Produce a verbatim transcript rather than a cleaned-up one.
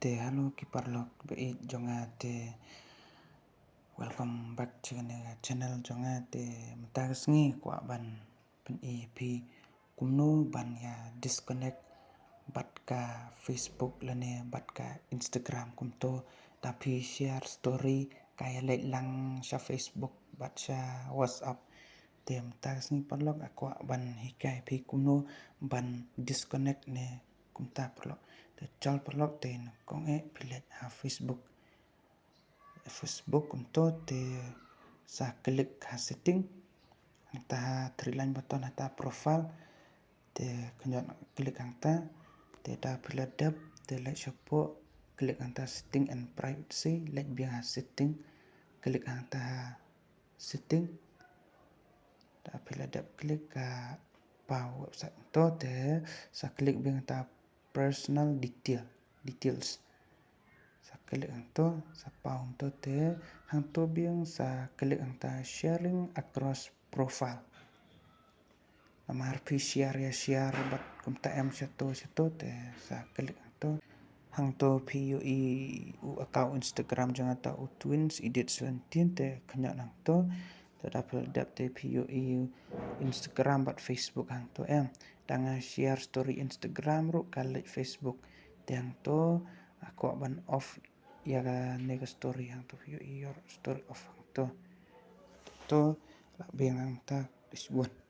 Te hello ki paralok ba ïeit jong nga, te welcome back to the channel jong nga. Te mynta ka sngi kwah ban pyni phi kumno ban ïa disconnect bad ka Facebook lane bad ka Instagram kumto. Da phi share story ka ïa leit lang sha Facebook bad sha WhatsApp. Te mynta ka sngi paralok nga kwah ban hikai phi kumno ban disconnect ne kumta paralok. Te chal paralok, te nyngkong eh phi leit ha Facebook. Facebook kumto, te sa click ha setting. Hangta ha three line button hangta profile. Te khyndiat click hangta. Te da phi la dep, te leit shapoh, click hangta setting and privacy, leit biang ha setting, click hangta ha setting. Da phi la dep click ka paw website hangto, te sa click biang hangta personal detail, details. Sa click hangto, sa paw hangto, te hangto biang sa click hangta sharing across profile. Namar phi share ïa share bad kumta em shato shato, te sa click hangto. Hangto phi ïohi u account Instagram jong nga, uta u Twins Edit seventeen, te khyndiat hangto. Te da phi la dep, te phi ïohi Instagram bad Facebook hangto em. Da nga share story Instagram ruh ka leit Facebook. Te hangto nga kwah ban off ïa kane ka story, hangto phi ïohi your story off hangto. To la biang hangta dashboard.